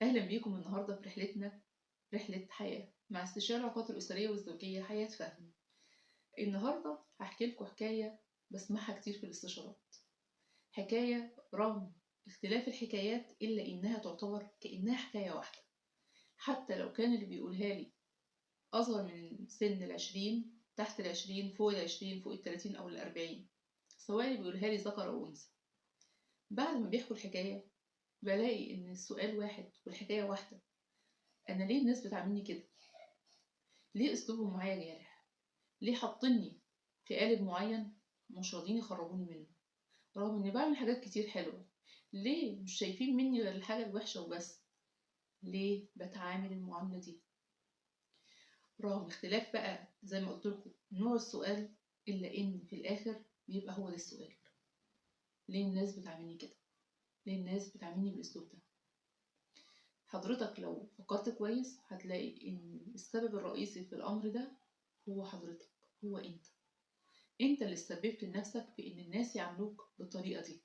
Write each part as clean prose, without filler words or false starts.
أهلا بيكم النهاردة في رحلتنا، رحلة حياة مع استشارة العلاقات الأسرية والزوجية حياة فهمي. النهاردة هحكي لكم حكاية بسمعها كتير في الاستشارات، حكاية رغم اختلاف الحكايات إلا إنها تعتبر كأنها حكاية واحدة، حتى لو كان اللي بيقولها لي أصغر من سن 20، تحت 20، فوق 20، فوق 30 أو 40، سواء اللي بيقولها لي ذكر أو أنثى. بعد ما بيحكوا الحكاية بلاقي إن السؤال واحد والحكاية واحدة. أنا ليه الناس بتعاملني كده؟ ليه أسلوبهم معايا جارح؟ ليه حاطيني في قالب معين مش راضيين يخرجوني منه رغم إني بعمل حاجات كتير حلوة؟ ليه مش شايفين مني غير الحاجة الوحشة وبس؟ ليه بتعامل المعاملة دي؟ رغم اختلاف بقى زي ما قلت لكم نوع السؤال، إلا إن في الآخر بيبقى هو ده السؤال: ليه الناس بتعاملني كده؟ ليه الناس بتعاملني بالأسلوب ده؟ حضرتك لو فكرت كويس هتلاقي إن السبب الرئيسي في الأمر ده هو حضرتك، هو أنت. أنت اللي سببت لنفسك في إن الناس يعاملوك بالطريقة دي.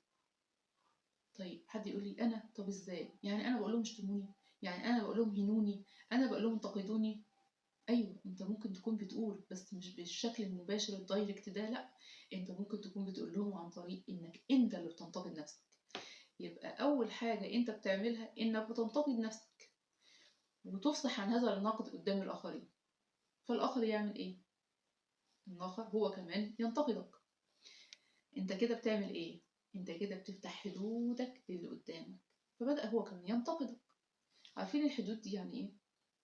طيب حد يقول لي أنا، طب إزاي؟ يعني أنا بقول لهم اشتموني؟ يعني أنا بقول لهم هنوني؟ أنا بقول لهم انتقدوني؟ أيوة، أنت ممكن تكون بتقول، بس مش بالشكل المباشر ال direct ده، لأ، أنت ممكن تكون بتقول لهم عن طريق إنك أنت اللي بتنتقد نفسك. يبقى أول حاجة أنت بتعملها إنك بتنتقد نفسك وتفصح عن هذا النقد قدام الآخرين. فالآخر يعمل إيه؟ الآخر هو كمان ينتقدك. أنت كده بتعمل إيه؟ أنت كده بتفتح حدودك للي قدامك، فبدأ هو كمان ينتقدك. عارفين الحدود دي يعني إيه؟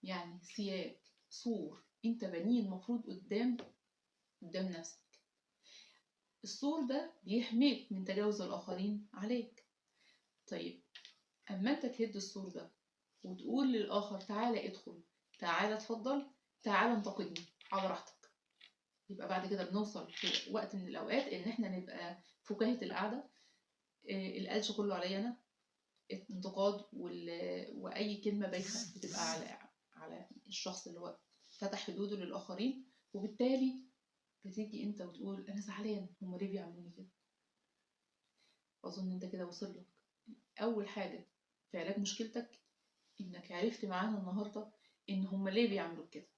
يعني سياج، سور أنت بنيه المفروض قدام نفسك. السور ده بيحميك من تجاوز الآخرين عليك. طيب أما أنت تهد السور ده وتقول للآخر تعالى ادخل، تعالى اتفضل، تعالى انتقدني على راحتك، يبقى بعد كده بنوصل في وقت من الأوقات إن إحنا نبقى فكاهة القعدة، القلش كله عليا أنا، الانتقاد وأي كلمة بايخة بتبقى على الشخص اللي هو فتح حدوده للآخرين، وبالتالي بتيجي أنت وتقول أنا زعلان، هما ليه بيعملوني كده؟ أظن أنت كده وصل لك أول حاجة في علاج مشكلتك، إنك عرفت معانا النهاردة إن هما ليه بيعملوا كده.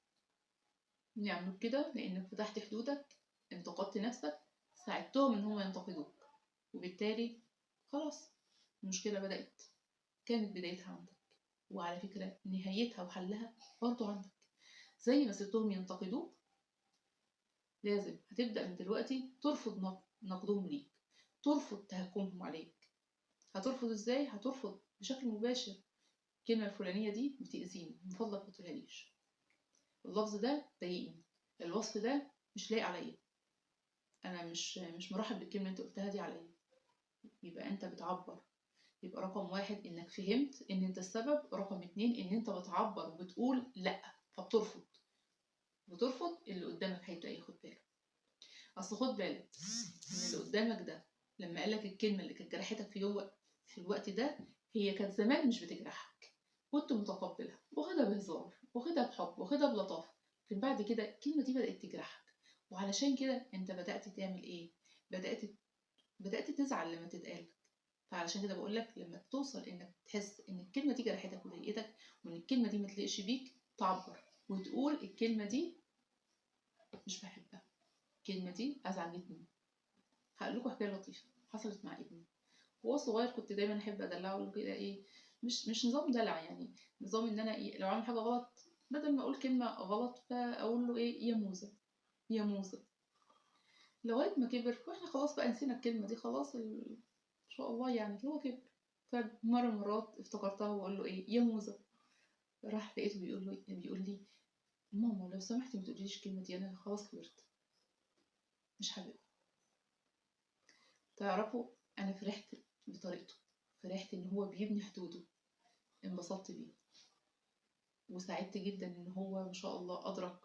بيعملوا كده لأنك فتحت حدودك، انتقدت نفسك، ساعدتهم إن هما ينتقدوك، وبالتالي خلاص المشكلة بدأت، كانت بدايتها عندك، وعلى فكرة نهايتها وحلها برضو عندك. زي ما سبتهم ينتقدوك لازم هتبدأ من دلوقتي ترفض نقدهم ليك، ترفض تهكمهم عليك. هترفض ازاي؟ هترفض بشكل مباشر. الكلمة الفلانية دي بتأذيني، من فضلك ما تقولهاليش، اللفظ ده ضايقني، الوصف ده مش لايق عليا، انا مش مرحب بالكلمة اللي انت قلتها دي عليا. يبقى انت بتعبر. يبقى رقم 1 انك فهمت ان انت السبب، رقم 2 ان انت بتعبر وبتقول لا، فبترفض. بترفض اللي قدامك هيبدأ ياخد باله. اصل خد بالك ان اللي قدامك ده لما قالك الكلمة اللي كانت جرحتك في الوقت ده، هي كانت زمان مش بتجرحك، كنت متقبلها، واخدها بهزار، واخدها بحب، واخدها بلطافة، لكن بعد كده الكلمة دي بدأت تجرحك، وعلشان كده انت بدأت تعمل ايه؟ بدأت تزعل لما تتقال. فعلشان كده بقولك لما توصل انك تحس ان الكلمة دي جرحتك وضايقتك، وان الكلمة دي ما تليقش بيك، تعبر وتقول الكلمة دي مش بحبها، الكلمة دي ازعجتني. هقول لكم حكاية لطيفة حصلت مع ابني وهو صغير. كنت دايما احب ادلعه اقول له كده ايه، مش نظام دلع، يعني نظام ان انا ايه، لو عمل حاجه غلط بدل ما اقول كلمه غلط فاقول له ايه، يا موزه يا موزه، لغايه ما كبر واحنا خلاص بقى نسينا الكلمه دي خلاص، ان شاء الله يعني هو كبر. فمره مرات افتكرتها واقول له ايه، يا موزه، راح لقيته بيقول لي ماما لو سمحتي ما تقوليش الكلمه دي، انا خلاص كبرت مش حاببها. تعرفوا انا فرحت بطريقته، فرحت ان هو بيبني حدوده، انبسطت بيه وسعدت جدا ان هو ما شاء الله ادرك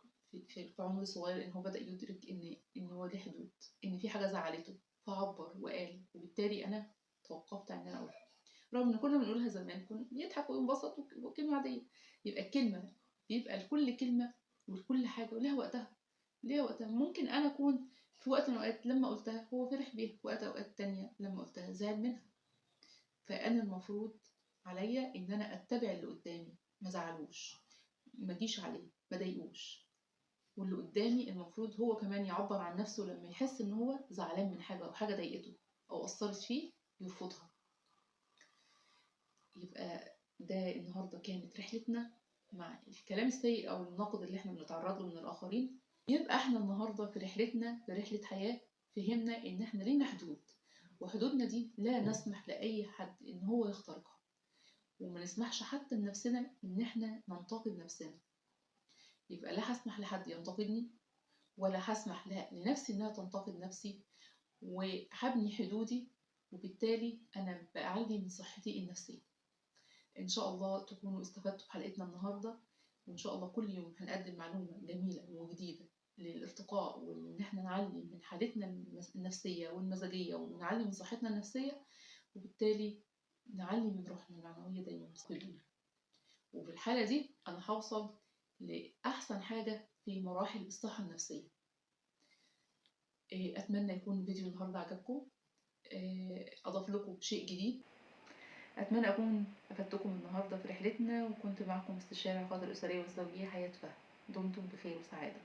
في عمر صغير ان هو بدأ يدرك ان هو ليه حدود، ان في حاجة زعلته فعبر وقال، وبالتالي انا توقفت عن ان انا اقولها، رغم ان كنا بنقولها زمان كنا يضحك وينبسط وكلمة عادية. يبقى الكلمة بيبقى لكل كلمة ولكل حاجة ولها وقتها، ليها وقتها. ممكن انا اكون في وقت من الاوقات لما قلتها هو فرح بيها، وقت اوقات تانية لما قلتها زعل منها. فانا المفروض عليا ان انا اتبع اللي قدامي، ما زعلوش، ما جيش عليه، ما ضايقوش. واللي قدامي المفروض هو كمان يعبر عن نفسه لما يحس ان هو زعلان من حاجة او حاجة ضايقته او اثرت فيه يرفضها. يبقى ده النهارده كانت رحلتنا مع الكلام السيء او النقد اللي احنا بنتعرض له من الاخرين. يبقى احنا النهارده في رحلتنا، في رحله حياة، فهمنا ان احنا لينا حدود، وحدودنا دي لا نسمح لاي حد ان هو يخترقها، وما نسمحش حتى لنفسنا ان احنا ننتقد نفسنا. يبقى لا هسمح لحد ينتقدني، ولا هسمح لنفسي انها تنتقد نفسي، وهبني حدودي، وبالتالي انا بعلي من صحتي النفسية. ان شاء الله تكونوا استفدتوا في حلقتنا النهارده، وان شاء الله كل يوم هنقدم معلومة جميلة وجديدة للارتقاء، وان احنا نعلي من حالتنا النفسية والمزاجيه، ونعلي من صحتنا النفسية، وبالتالي نعلي من روحنا المعنوية دايما كلنا. وفي الحالة دي انا هوصل لاحسن حاجة في مراحل الصحة النفسية. اتمنى يكون فيديو النهارده عجبكم، اضاف لكم شيء جديد. اتمنى اكون افدتكم النهارده في رحلتنا، وكنت معكم استشاري العلاقات الاسرية والزوجيه حياة فهمي. دمتم بخير وسعادة.